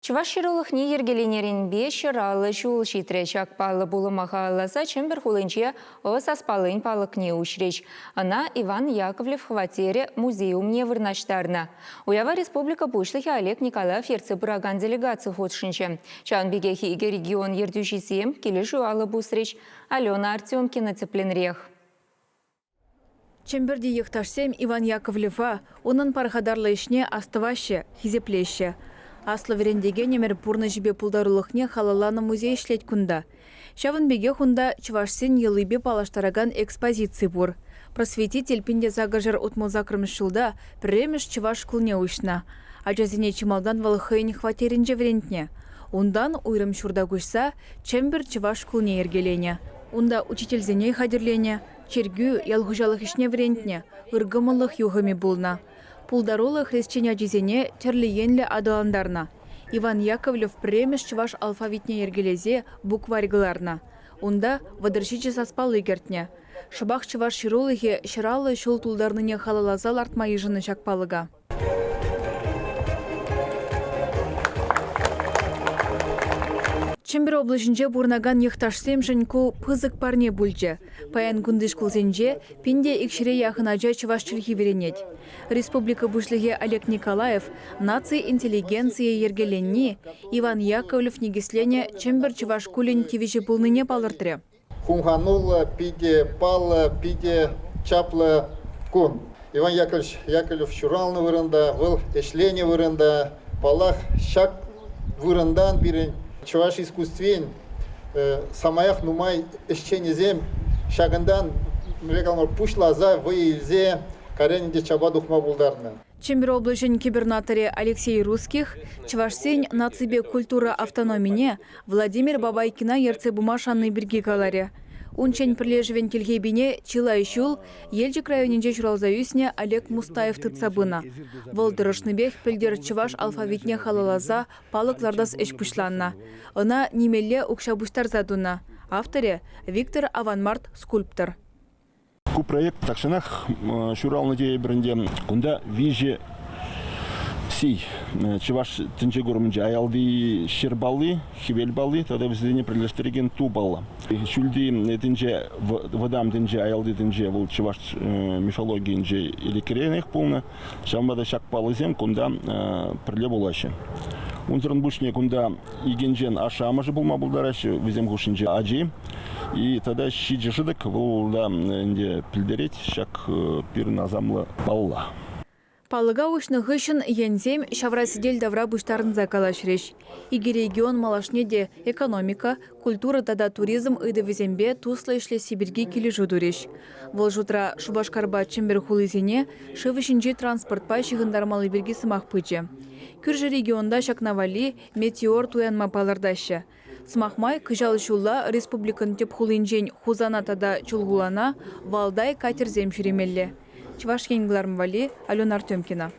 Чӑваш ҫырулӑхне йӗркеленӗренпе 150 ҫул ҫитрӗ. Ҫак паллӑ пулӑма халалласа Чӗмпӗр хулинче Ӑ саспаллин палӑкне уҫрӗҫ. Ӑна Иван Яковлев хваттерӗ музей умне вырнаҫтарнӑ. Уява республика Пуҫлӑхӗ Олег Николаев ертсе пыракан делегаци хутшӑнчӗ. Ҫавӑн пекех икӗ регион ертӳҫисем килӗшӳ алӑ пусрӗҫ. Алена Артемкина тӗплӗнрех. Чӗмпӗрти йӑхташсем Иван Яковлева, унӑн пархатарлӑ ӗҫне астӑваҫҫӗ, хисеплеҫҫӗ. Аслӑ вӗрентекенӗмӗр пурнӑҫӗпе пултарулӑхне халалланӑ музей ӗҫлет кунта. Ҫавӑн пекех унта чӑвашсен йӑлипе паллаштаракан экспозици пур. Просветитель 1868 ҫулта пӗрремӗш чӑваш шкулне уҫнӑ. Ачасене чи малтан вӑл хӑйӗн хваттерӗнче вӗрентнӗ. Унтан уйрӑм ҫурта куҫса Чӗмпӗр чӑваш шкулне йӗркеленӗ. Унта учительсене хатӗрленӗ, Чиркӳ ял хуҫалӑх ӗҫне вӗрентнӗ, ыркӑмӑллӑх юхӑмӗ пулнӑ. Пултаруллӑ хресчен ачисене тӗрлӗ енлӗ аталантарнӑ. Иван Яковлев пӗрремӗш чӑваш алфавитне йӗркелесе букварь кӑларнӑ. Унта 37 саспалли кӗртнӗ. Шӑпах чӑваш ҫырулӑхӗ 150 ҫул тултарнине халалласа лартма йышӑннӑ ҫак палӑка. Чӗмпӗр облаҫӗнче пурӑнакан йӑхташсемшӗн ку пысӑк парне пулчӗ. Паян кунти шкулсенче 1200 яхӑн ача чӑваш чӗлхи вӗренет. Республика Пуҫлӑхӗ Олег Николаев наци интеллигенцийӗ йӗркеленни Иван Яковлев никӗсленӗ Чӗмпӗр чӑваш шкулӗн тивӗҫӗ пулнине палӑртрӗ. Хумхануллӑ, питӗ паллӑ, питӗ чаплӑ кун. Иван Яковлевич Яковлев ҫуралнӑ вырӑнта, вӑл ӗҫленӗ вырӑнта. Паллах, ҫак вырӑнтан пирӗн чӑваш искусствин самаях нумай ӗҫченӗсем ҫакӑнтан мӗнле калама, пуҫласа вӑй илсе кайран ӗнтӗ чапа тухма пултарнӑ. Чӗмпӗр облаҫӗн кӗпӗрнаторӗ Алексей Русских чӑвашсен наципе культура автономине Владимир Бабайкина ертсе пыма шанни пирки каларӗ. Унччен пӗрлешӗвӗн тилхепине чылай ҫул Елчӗк районӗнче ҫуралса ӳснӗ Олег Мустаев тытса пынӑ. Вӑл тӑрӑшнипех пӗлтӗр чӑваш алфавитне халалласа палӑк лартас ӗҫ пуҫланнӑ. Ӑна нимелле укҫа пуҫтарса тунӑ. Авторӗ, Виктор Аванмарт скульптор. Ку проект тахҫанах ҫуралнӑ тейӗпӗр ӗнтӗ. Кунта виҫӗ сий чӑваш тӗнче курӑмӗнче аялти ҫӗр палли, хӗвел палли тата вӗсене пӗрлештерекен ту паллӑ. Ҫӳлти тӗнче, вӑтам тӗнче, аялти тӗнче вӑл чӑваш мифологийӗнче ӗлӗкренех пулнӑ. Ҫавӑнпа та ҫак паллӑсем кунта пӗрле пулаҫҫӗ. Унсӑрӑн пуҫне кунта икӗнчен ашшӗ-амӑшӗ пулма пултараҫҫӗ, вӗсем хушшинче ачи. И тата ҫичӗ шӑтӑк вӑл та ӗнтӗ пӗлтерет ҫак пирӗн асамлӑ палла. Палӑка уҫнӑ хыҫҫӑн енсем ҫавра сӗтел тавра пуҫтарӑнса калаҫрӗҫ. Икӗ регион малашне те экономика, культура тата туризм ыйтӑвӗсемпе туслӑ ӗҫлесси пирки килӗшӳ турӗҫ. Вӑл шутра Шупашкарпа Чӗмпӗр хулисене шыв ҫинчи транспортпа ҫыхӑнтармалли пирки сӑмах пычӗ. Кӳршӗ регионта ҫакна валли Метеор туянма палӑртаҫҫӗ. Сӑмах май, кӑҫал ҫулла республикӑн тӗп хулинчен Хусана тата Чулхулана Валдай катерсем ҫӳремелле. Чӑваш Ен кӑларӑм валли Алена Артемкина.